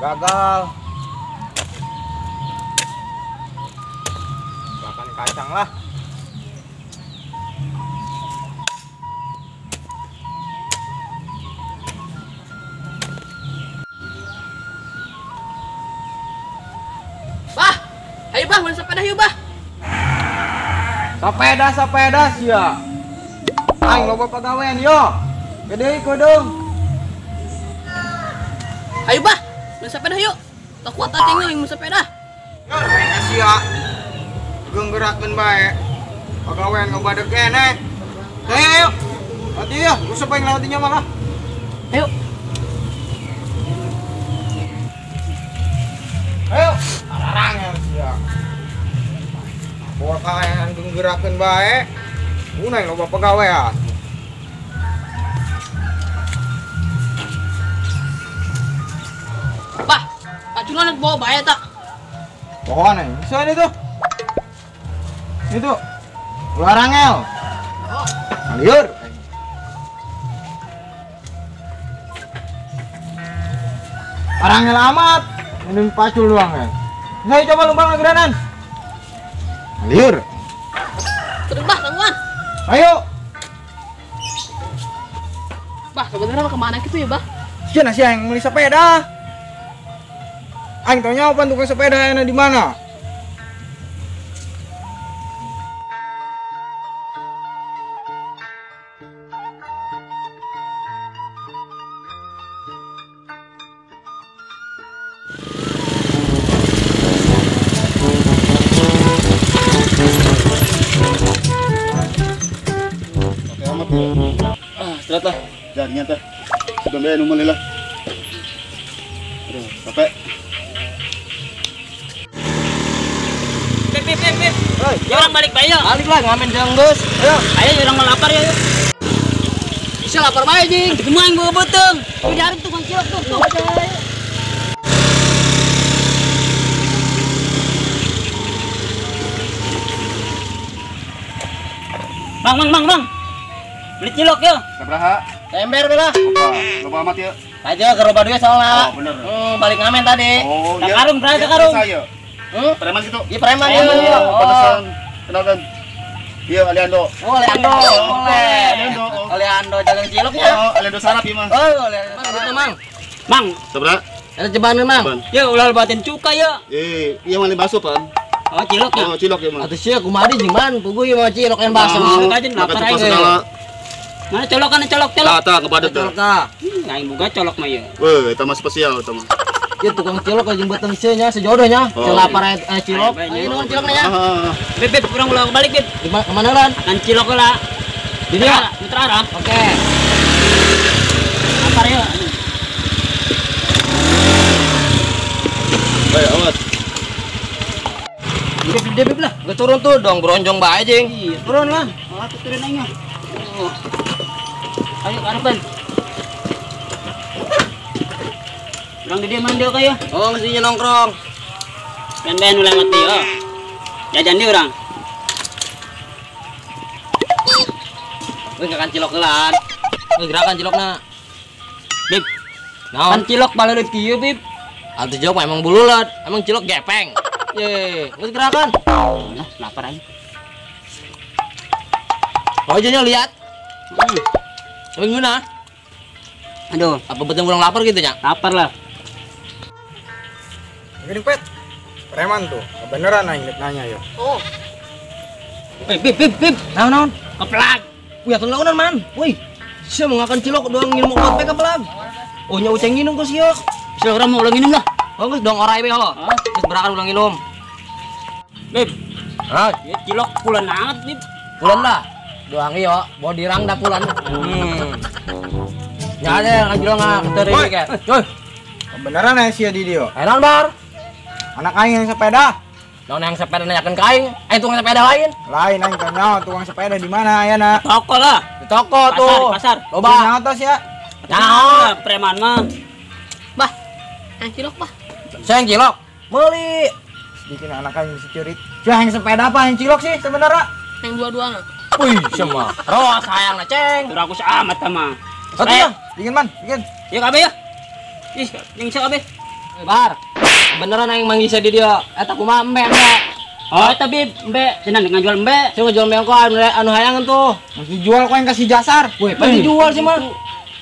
Gagal. Makan kacang lah. Bah, ayo bah, beli sepeda yuk bah. Sepeda, sepeda sia. Aing loba pagawean yo. Gede kodong. Ayo bah, beli sepeda yuk. Tak kuat acing yang mau sepeda. Yo, aing sia. Geung-gerakeun bae. Pagawean ngobadeg keneh. Ayo, ayo. Hati ya, usah aing lewatinya malah. Ayo. Ayo, ararangnya sia. Bawa kayan geung-gerakeun bae. Guna yang loba pagawean. Bah, paculan bawa bae tak? Pohon nih, bisa itu. Itu. Ular angel. Oh. Liur. Arangel amat. Minum pacul doang ya. Saya coba lumbang lagi. Liur. Terus bah, tangguhan. Ayo. Bah, sebenarnya kemana gitu ya, Bah? Sia nasi yang beli sepeda. Aing tanya apa tukang sepeda yang di mana? Ah, istirahat lah. Jadinya teh. Sudah bayar nomor lah. Aduh, capek. Beb, beb, beb, beb. Ya orang balik bae ya. Balik lah ngamen jeung geus. Ayo, ayo orang mau lapar ya. Bisa lapar bae jing. Kemang gua beuteung. Tuh cari tukang cilok tuh, tuh. Bang, bang, bang, bang. Beli cilok ya. Sabaraha? Ember lah. Loba amat ya. Aja ke roba duit soalnya. Oh, bener. Balik ngamen tadi. Oh, iya. Karung, berapa karung? Saya. Preman gitu. Iya, preman ya. Oh, pantesan. Kenalkan. Iya, Aliando. Oh, Aliando. Boleh. Aliando. Aliando dagang cilok ya. Oh, Aliando sarap ieu mah. Oh, Aliando. Mang, Mang. Mang. Sabaraha? Ada jeban Mang. Ya, ulah batin cuka ya. Eh, iya mah bakso, pan. Oh, cilok ya. Oh, cilok ya mah. Atuh sia kumaha jeung man, puguh ieu mah cilok yang bakso. Lapar aing. Mana colokan colok colok. Tah, tah kepadet tah. Tah. Aing boga colok mah ieu. Weh, eta mah spesial eta mah. Ya tukang cilok jeung beuteung sia nya sejodohnya. Oh. Lapar cilok. Ayo nuhun cilokna nya. Beb, beb, urang ulah balik, Beb. Di mana lan? Kan cilok heula. Di dia. Mitra arah. Oke. Lapar ya. Baik, awas. Beb, beb lah. Geus turun tuh dong bronjong bae jeung. Iya, turun lah. Malah turun aing. Oh. Ayo harapan. Urang di dia mandi kayo. Oh, mestinya nongkrong. Ben-ben ulah mati oh. Jajan di urang. Geus ngakan cilok heulaan. Geus gerakan cilokna. Bib. Naon? Kan cilok baleureut kieu, Bib. Atuh jawab emang bululat, emang cilok gepeng. Ye, geus gerakan. Lah, lapar aing. Oh, jadinya lihat. Tapi gimana? Aduh, apa betul kurang lapar gitu ya? Lapar lah. Gini pet, preman tuh, kebenaran aing nanya yo. Oh. Eh, bib, bib, bib. Naon naon? Kepelag. Wih, atuh naonan man. Wih, sia mau ngakan cilok doang nginum obat pe kepelag. Oh, nya uceng nginum kok sia. Sia urang mau ulang nginum lah. Oh, geus dong orai be ho. Geus berakan ulang nginum. Bib. Hah? Ya, cilok pulan amat, Bib. Pulan lah. Doang iyo, bawa dirang dah pulan. Ya ada yang cilok ngah keteri kayak. Woi. Kebenaran ya sia di dia. Enak bar. Anak aing yang sepeda. Naon yang sepeda nanyakeun ka aing? Aing tukang sepeda lain. Lain aing tanya tukang sepeda di mana ayana? Di toko lah. Di toko tuh. Pasar, pasar. Loba. Nyaho tos ya. Nyaho preman mah. Bah, yang cilok, bah. Saya yang cilok. Meuli. Bikin anak aing mesti curi. Sia yang sepeda apa yang cilok sih sebenarnya? Yang dua-duana. Wih, semua. Roh sayang na ceng. Tur aku amat mah. Atuh ya. Bikin man, bikin. Ya kabeh ya. Ih, yang isa kabeh. Bar. Beneran aing manggih di dia. Eta kumaha embe embe. Oh, eta Bib, embe. Cenah ngajual embe. Cenah ngajual embe kok anu hayangan tuh. Mesti jual kok yang kasih jasar. Woi, pasti jual sih mah.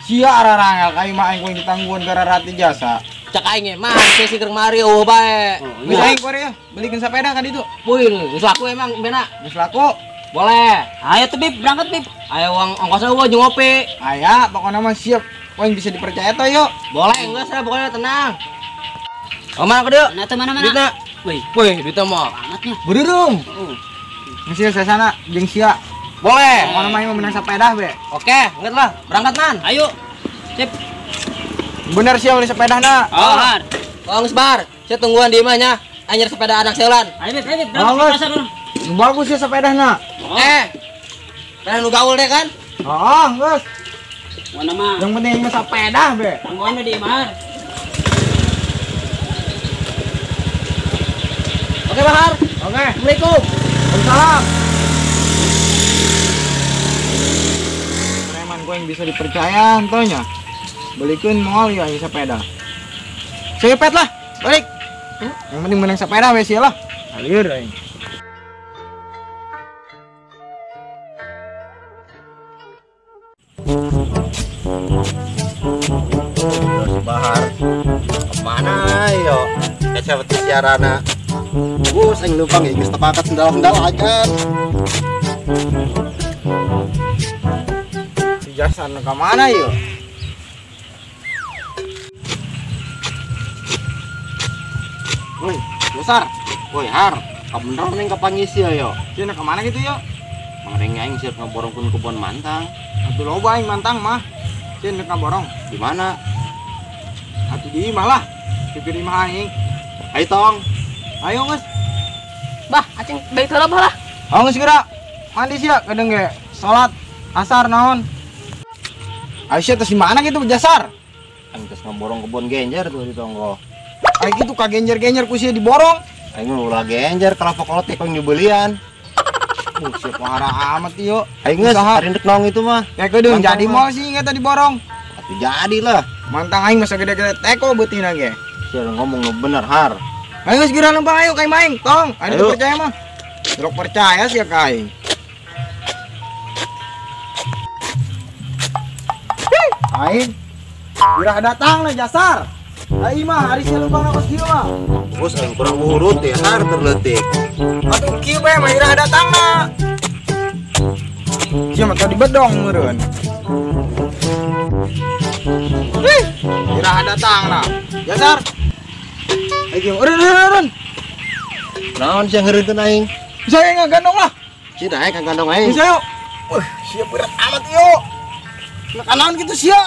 Sia ararangel ka imah aing ku ditangguhan gara rati jasa. Cak aing mah si keur mari eueuh bae. Geus aing kuari ya, belikeun sepeda ka ditu. Woi, geus laku emang bena. Geus laku. Boleh. Ayo tuh Bib, berangkat Bib. Ayo uang ongkosnya eueuh jeung ngopi. Aya, pokoknya mah siap. Poin bisa dipercaya toh yuk. Boleh, geus lah pokoknya tenang. Oh, mana ke dieu? Nah, tuh mana-mana. Duitna. Woi, woi, duitna mah. Bangetnya. Berurung. Heeh. Mesti saya sana jeung sia. Boleh. Pokoknya mah aing menang sepeda be. Oke, nget lah. Berangkat man. Ayo. Sip. Bener sia beli sepedana. Oh, har. Oh, geus bar. Sia tungguan di imah nya. Anjir sepeda anak seulan. Ayo Bib, ayo Bib, berangkat ke pasar. Bagus ya sepedana. Oh. Sepeda nu gaul deh kan? Oh, geus. Mana mah? Yang penting mah sepeda be. Tangguhan di imah. Oke, Bahar. Oke. Assalamualaikum. Waalaikumsalam. Preman gue yang bisa dipercaya antonya. Belikeun moal ya sepeda. Sepet lah, balik. Yang penting menang sepeda we sia lah. Alir aing. Si Bahar kemana yo? Kayak siarana. Sing lupa nggih geus tepakat sendal-sendal aja. Si Jasan ke mana yo? Woi, besar. Woi, har. Kabeneran ning kapangisi yo. Cenah ke mana gitu yo? Mangring aing siap ngaborongkeun kebon mantang. Atuh loba aing mantang mah. Cenah ngaborong. Di mana? Atuh di imah lah. Di imah aing. Ayo tong. Ayo geus. Bah, acing balik heula bah lah. Oh geus geura. Mandi sia kadang ge salat asar naon. Aisyah tes di mana gitu jasar? Aing geus ngaborong kebon genjer tuh di tonggo. Aing kitu ka genjer-genjer ku sia diborong. Aing mah ulah genjer kelapa kolot teh nyebelian. Sia pohara amat ieu. Aing geus arindek naong itu mah. Ya kedeung jadi moal sih eta diborong. Atuh jadilah. Mantang aing masa gede-gede teko beutina ge. Sia ngomong nu bener har. Ayo geus geura lempang ayo ka aing, tong. Ayo percaya mah. Jerok percaya sih ka aing. Aing. Geura datang lah jasar. Aing mah ari sia lempang kos kieu mah. Bos aing kurang urut ya har terleutik. Atuh kieu bae mah ira datang na. Sia mah tadi bedong meureun. Ira datang na. Jasar. Ayo, urun, urun, urun. Naon sia ngeureunkeun aing? Bisa aing ngagandong lah. Sia daek ngagandong aing. Bisa yuk. Wah, sia berat amat yuk. Nah, naon gitu sia.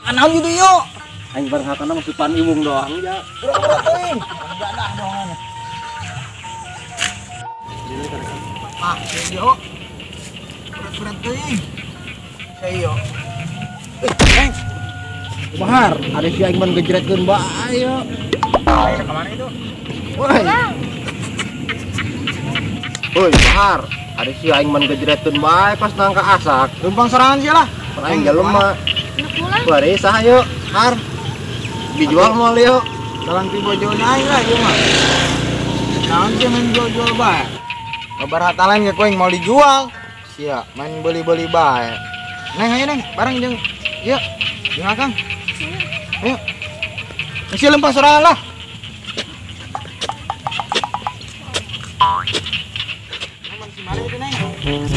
Naon gitu yuk. Aing bareng hakana mah pipan iwung doang ya. Berat-berat teuing. Gadah doang. Ah, yuk. Berat-berat teuing. Sayo. Eh, Bahar, ada si aing man gejretkeun bae yo. Ayo ke mana itu? Woi. Woi, Bahar, ada si aing man gejretkeun bae pas nangka asak. Lempang sorangan sia lah. Aing jelema. Bari saha yo, Har. Dijual moal yo. Dalang ti bojona aing lah ieu mah. Naon sih main jual-jual bae? Kabar hatalan ge ku aing mau dijual. Sia, main beli-beli bae. Neng ayo neng, bareng jeung ieu. Jeung Akang. Ayo. Isi lempang sorangan lah.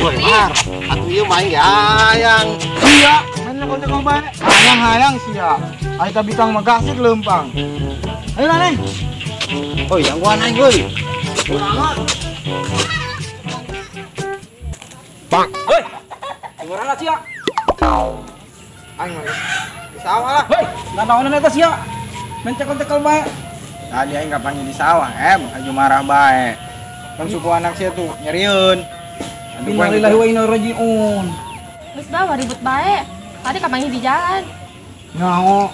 Woi, Har, atuh ieu mah aing hayang. Sia, main lekol-lekol bae. Hayang-hayang sia. Aing ka bitang mah gasik lempang. Ayo lah, Neng. Woi, yang gua aing euy. Bang. Woi. Ngurang lah sia. Aing mah di sawah lah. Woi, nanaonan eta sia. Main cekel-cekel bae. Tadi aing kapannya di sawah, aju marah bae. Kan suku anak sia tuh nyerieun. Innalillahi wa inna ilaihi rajiun. Geus bawa ribut bae. Tadi kapannya di jalan. Nyaho.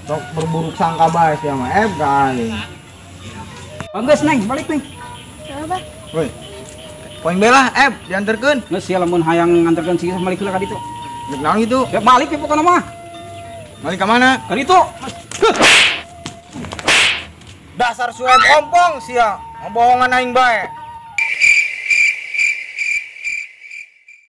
Sok berburuk sangka bae sia mah ka aing. Geus neng, balik neng. Coba. Woi. Poin belah, dianterkeun. Geus sia lamun hayang nganterkeun sia balik heula ka ditu. Rek naon gitu? Ya balik ya pokona mah. Maling ka mana? Kan itu. Dasar suem ompong sia, ngebohongan aing bae.